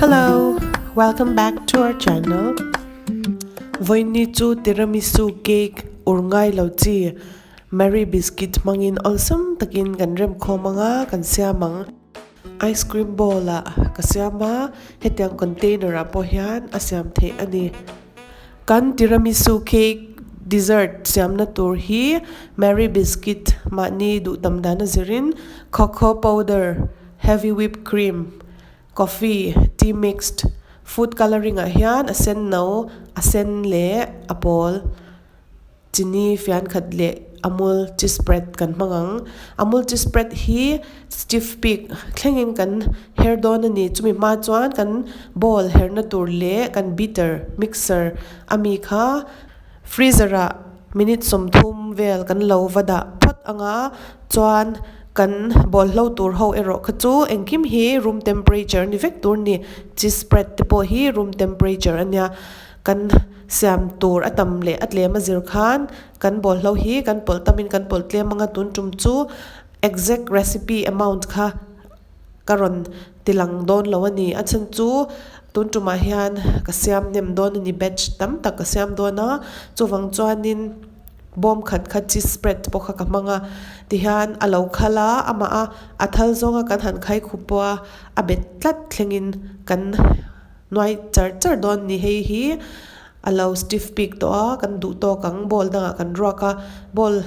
Hello, welcome back to our channel. Vawiini chu tiramisu cake ur ngai lo chi Marie biscuit hmangin awlsam takin kan remkhawm anga kan siam ang. Ice cream bowl ah ka siam a, hetiang container ah pawh hian a siam theih a ni. Kan tiramisu cake dessert siamna tur hi Marie biscuit mahni duh tam dan a zirin cocoa powder, heavy whip cream, coffee, tea mixed, food colouring ah hian a sen no, a sen leh a pawl. Chini fian khat leh Amul cheese spread kan hmang ang. Amul cheese spread hi stiff peak thlengin kan her dawn a ni. Chumi hma chuan kan bowl herna tur leh kan beater mixer ami kha freezer ah minute 30 vel kan lo va dah phawt ang a, chuan kan bowl hlo tur ho erawh kha chu engkim hi room temperature a ni vek tur a ni. Cheese spread te pawh hi room temperature a nia. Kan siam tur a tam leh a tlem a zir khan kan bawlhlo hi kan pawlh tamin kan pawlh tlem anga tun tum chu exact recipe amount kha ka rawn ti lang dawn lo a ni. A chhan chu tun tumah hian ka siam hnem dawn a ni batch tam tak ka siam dawn a chuvang chuanin bawm khat kha cheese spread pawh kha ka hmang a tihian a lo khal a amah a a thal zawnga kan han khai khup pawh a a bet tlat thlengin kan. Nuai char char dawn ni hei hi a lo stiff bik tawh a kan duh tawk ang bowl dangah kan ruak a bowl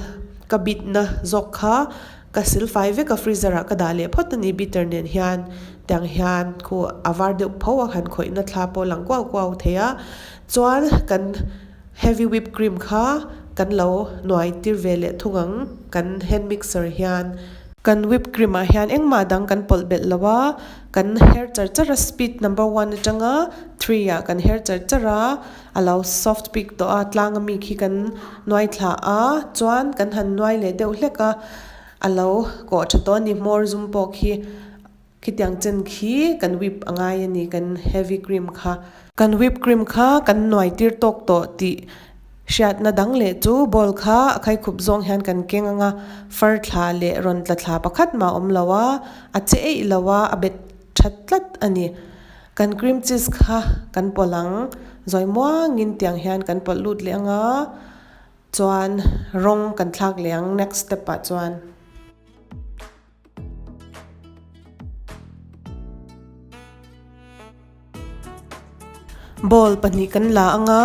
ka bit na zawk kha ka sil fai vek a freezer ah ka dah leh phawt a ni bitter nen hian tiang hian khu a var deuh pho a han khawih na thla pawh a lang kuau kuau thei a chuan kan heavy whip cream kha kan lo nuai tir ve leh thung ang kan hand mixer hian. Kan whip cream ah hian engmah dang kan pawlh belh lo a, kan her char char a speed number one atanga three ah kan her char char a, a lo soft bik tawh a tlang ami khi kan nuai thla a chuan kan han nuai leh deuh hlek a, a lo kawh tha tawh a ni hmawr zum pawh khi khitiang chen khi kan whip a ngai a ni kan heavy cream kha. Kan whip cream kha kan nuai tir tawk tawh tih Hriatna dang leh chu ball kha a khaikhup zawng hian kan keng ang a, far thla leh rawn tla thla pakhat mah a awm lo a, a che eih lo a, a bet tha tlat a ni. Kan cream cheese kha kan pawlh ang, zawi muangin tiang hian kan pawlh lut leh ang a, chuan rawng kan thlak leh ang next step ah chuan. Bowl pahnih kan la ang a,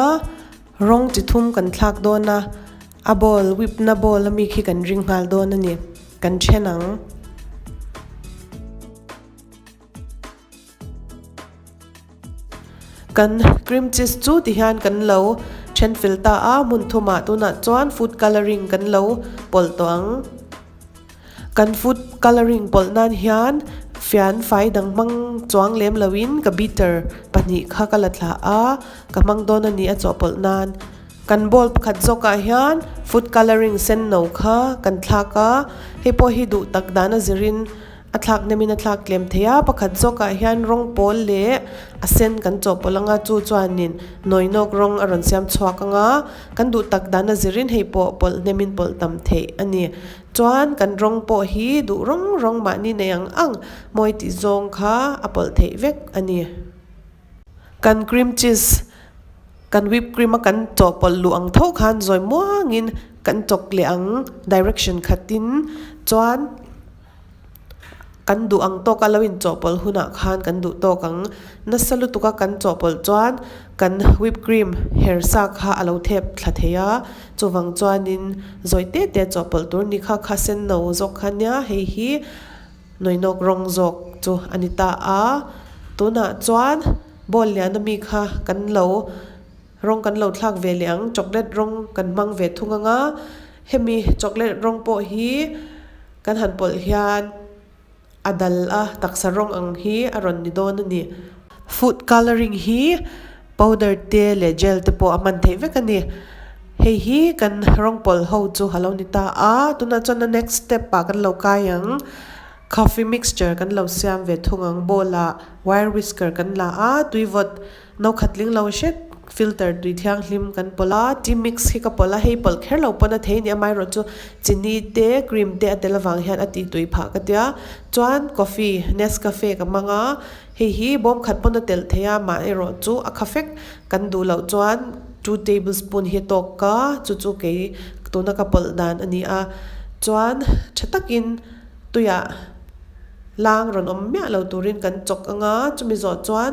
rawng chi thum kan thlak dawn a, a bowl whip na bowl ami khi kan ring nghal dawn a ni, kan then ang. Kan cream cheese chu ti hian kan lo then fel ta a, hmun thumah tunah chuan food colouring kan lo pawlh tawh ang. Kan food colouring pawlh nan hian fian fai dang hmang chuang lem loin ka beater pahnih kha ka la thlah a, ka hmang dawn a ni a chawhpawlh nan. Kan bowl pakhat zawkah hian food colouring sen no kha kan thlak a, hei pawh hi duh tak dan a zirin A thlak nemin a thlak tlem thei a, pakhat zawkah hian rawng pawl leh a sen kan chawhpawlh anga chu chuanin nawinawk rawng a rawn siam chhuak anga kan duh tak dan a zirin hei pawh pawlh hnemin pawlh tam theih a ni. Chuan kan rawng pawh hi duh rawng rawng mahni nei ang ang mawi tih zawng kha a pawlh theih vek a ni. Kan cream cheese kan whip cream a kan chawhpawlh luh ang tho khan zawi muangin kan chawk leh ang direction khatin chuan. Kan duh ang tawk a lo inchawhpawlh hunah khan kan duh tawk ang. Nasa lutuk a kan chawhpawlh chuan kan whip cream her sa kha a lo thep thla thei a, chuvang chuanin zawi te te chawhpawlh tur ni kha kha sen no zawk kha nia hei hi nawinawk rawng zawk chu a ni ta a. Tunah chuan bowl lian ami kha kan lo rawng kan lo thlak ve leh ang, chocolate rawng kan hmang ve thung ang a, hemi chocolate rawng pawh hi. Kan han pawlh hian a dal a taksa rawng ang hi a rawn ni dawn a ni. Food colouring hi powder te leh gel te pawh a hman theih vek a ni. Hei hi kan rawng pawlh ho chu a lo ni ta a, tunah chuan a next step ah kan lo kai ang. Coffee mixture kan lo siam ve thung ang. Bowl ah wire whisker kan la a, tui vawt no khat tling lo hret. Filter tui thianghlim kan pawlh a, tea mix hi ka pawlh a, hei pawlh kher lo pawn a thei a ni amaherawh chu chini te cream te a tel avang hian a tih tui phah ka tia. Chuan coffee Nescafe ka hmang a, hei hi bawm khat pawn a telh thei a amaherawh chu a kha fek kan duh loh chuan two tablespoon hi a tawk a, chu chu kei tuna ka pawlh dan a ni a. Chuan tha takin tuiah. Lang rawn awm miah lo turin kan chawk ang a, chumi zawh chuan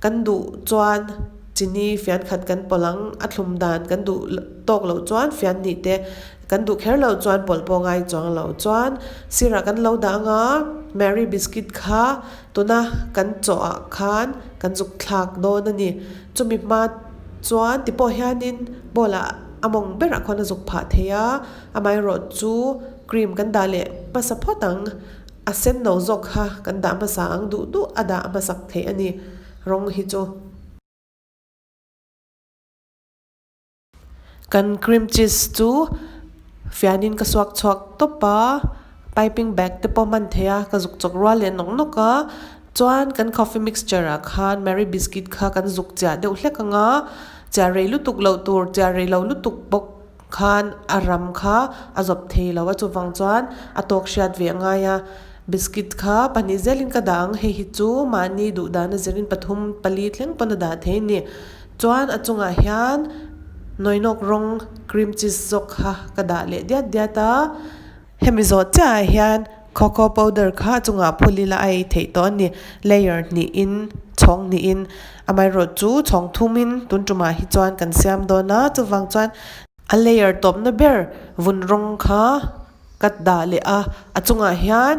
kan duh chuan chini fian khat kan pawlh ang, a thlum dan kan duh tawk loh chuan fian hnih te kan duh kher loh chuan pawlh pawh ngai chuang lo. Chuan sirah kan lo dah ang a, Marie biscuit kha tuna kan chawh ah khan kan zuk thlak dawn a ni. Chumi hma chuan ti pawh hianin bowl ah a mawng berah khuan a zuk phah thei a, amaherawh chu cream kan dah leh hmasa phawt ang. A sen no zawk kha kan dah hmasa ang duh duh a dah hmasak theih a ni rawng hi chu. Kan cream cheese chu fianin ka suak chhuak tawp a, piping bag te pawh hman theih a, ka zuk chawk rual leh nawk nawk a, chuan kan coffee mixture ah khan Marie biscuit kha kan zuk chiah deuh hlek ang a, chiah rei lutuk loh tur chiah rei lo lutuk bawk. Khan a ram kha a zawp thei lo a, chuvang chuan a tawk hriat ve a ngai a, biscuit kha pahnih zelin ka dah ang, hei hi chu mahni duh dan a zirin pathum pali thleng pawn a dah thei a ni. Chuan a chungah hian nawinawk rawng cream cheese zawk kha ka dah leh diat diat a. Hemi zawh chiahah hian cocoa powder kha a chungah phul ila a ei theih tawh a ni. Layer hnihin, chhawng hnihin, amaherawh chu chhawng thumin tun tumah hi chuan kan siam dawn a, chuvang chuan a layer tawpna ber vun rawng kha ka dah leh a, a chungah hian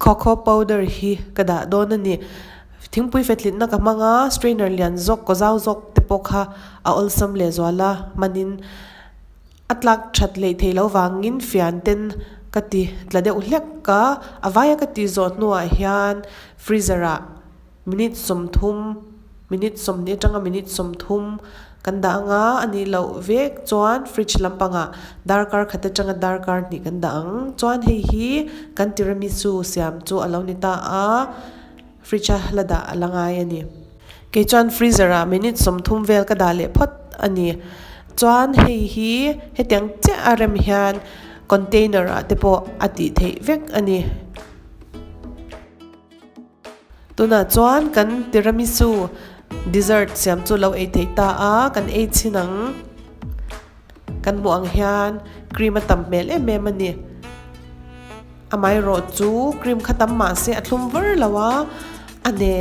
cocoa powder hi ka dah dawn a ni. Thingpui fetlitna ka hmang a, strainer lian zawk, kaw zau zawk te pawh kha a awlsam lehzual a, hmanin. A tlak that leh theih loh vangin fian ten ka ti tla deuh hlek a, a vaia ka tih zawh hnuah hian freezer ah minute 30, minute 20 atanga minute 30 kan dah ang a, a nih loh vek chuan fridge lampangah darkar khat atanga darkar hnih kan dah ang. Chuan hei hi kan tiramisu siam chu a lo ni ta a. Fridge a la dah a la ngai a ni. Kei chuan freezer ah minute 30 vel ka dah leh phawt a ni. Chuan hei hi hetiang chiah a rem hian container ah te pawh a tih theih vek a ni. Tunah chuan kan tiramisu dessert siam chu lo ei theih ta a, kan ei chhin ang. Kan hmuh ang hian cream a tam hmel em em a ni. Amaherawh chu cream kha tam mah se a thlum var lo a, a ne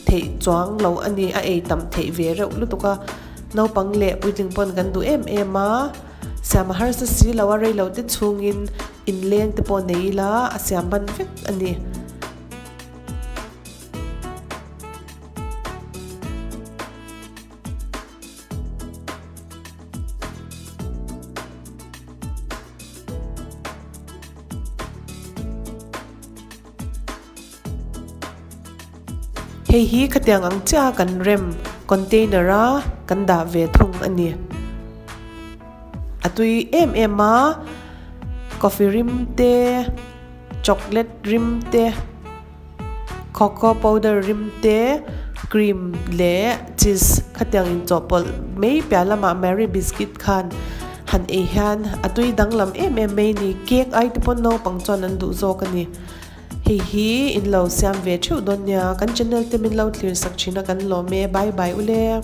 theih chuang lo a ni, a ei tam theih ve reuh lutuk a. Naupang leh puitling pawn kan duh em em a, siam a harsa si lo a, reilo te chhungin inleng te pawh nei ila a siam hman vek a ni. Hei hi khatiang ang chiah a kan rem container a kan dah ve thung a ni. A tui em em a, coffee rim te, chocolate rim te. Cocoa powder rim te, cream leh cheese khatiang inchawhpawlh mai piah lamah Marie biscuit khan han ei hian a tui danglam em em mai a ni. Cake ai te pawn naupang chuan an duh zawk a ni. Hei hi in lo siam ve theuh dawn nia. Kan channel te min lo thlir sak thin a kan lawm e. Bye bye ule.